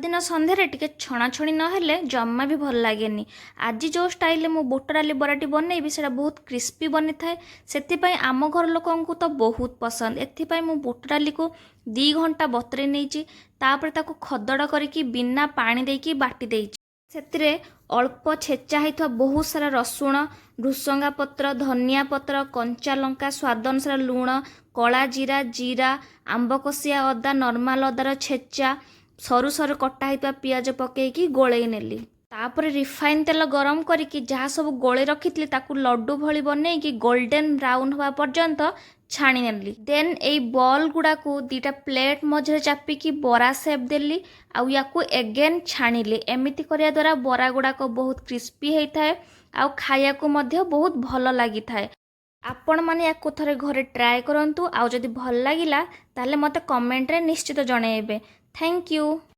ଦିନ ସନ୍ଧ୍ୟାରେ ଟିକେ ଛଣାଛଣି ନହେଲେ ଜମା ବି ଭଲ ଲାଗେନି। ଆଜି ଯେଉଁ ଷ୍ଟାଇଲରେ ମୁଁ ବୁଟ ଡାଲି ବରାଟି ବନେଇବି, ସେଇଟା ବହୁତ କ୍ରିସ୍ପି ବନିଥାଏ। ସେଥିପାଇଁ ଆମ ଘର ଲୋକଙ୍କୁ ତ ବହୁତ ପସନ୍ଦ। ଏଥିପାଇଁ ମୁଁ ବୁଟ ଡାଲିକୁ 2 ଘଣ୍ଟା ବତୁରେଇ ନେଇଛି। ତାପରେ ତାକୁ ଖଦଡ଼ କରିକି ବିନା ପାଣି ଦେଇକି ବାଟି ଦେଇଛି। ସେଥିରେ ଅଳ୍ପ ଛେଚା ହେଇଥିବା ବହୁତ ସାରା ରସୁଣ, ଭୃସଙ୍ଗା ପତ୍ର, ଧନିଆ ପତ୍ର, କଞ୍ଚା ଲଙ୍କା, ସ୍ୱାଦ ଅନୁସାରେ ଲୁଣ, କଳା ଜିରା, ଜିରା, ଆମ୍ବ କଷିଆ ଅଦା, ନର୍ମାଲ ଅଦାର ଛେଚା, ସରୁ ସରୁ କଟା ହେଇଥିବା ପିଆଜ ପକେଇକି ଗୋଳେଇ ନେଲି। ତାପରେ ରିଫାଇନ୍ ତେଲ ଗରମ କରିକି ଯାହା ସବୁ ଗୋଳେଇ ରଖିଥିଲି, ତାକୁ ଲଡୁ ଭଳି ବନେଇକି ଗୋଲ୍ଡେନ୍ ବ୍ରାଉନ୍ ହେବା ପର୍ଯ୍ୟନ୍ତ ଛାଣି ନେଲି। ଦେନ୍ ଏଇ ବଲ୍ ଗୁଡ଼ାକୁ ଦୁଇଟା ପ୍ଲେଟ୍ ମଝିରେ ଚାପିକି ବରା ସେପ୍ ଦେଲି ଆଉ ୟାକୁ ଏଗେନ୍ ଛାଣିଲି। ଏମିତି କରିବା ଦ୍ୱାରା ବରା ଗୁଡ଼ାକ ବହୁତ କ୍ରିସ୍ପି ହେଇଥାଏ ଆଉ ଖାଇବାକୁ ମଧ୍ୟ ବହୁତ ଭଲ ଲାଗିଥାଏ। ଆପଣମାନେ ୟାକୁ ଥରେ ଘରେ ଟ୍ରାଏ କରନ୍ତୁ ଆଉ ଯଦି ଭଲ ଲାଗିଲା, ତାହେଲେ ମୋତେ କମେଣ୍ଟରେ ନିଶ୍ଚିତ ଜଣାଇବେ। Thank you.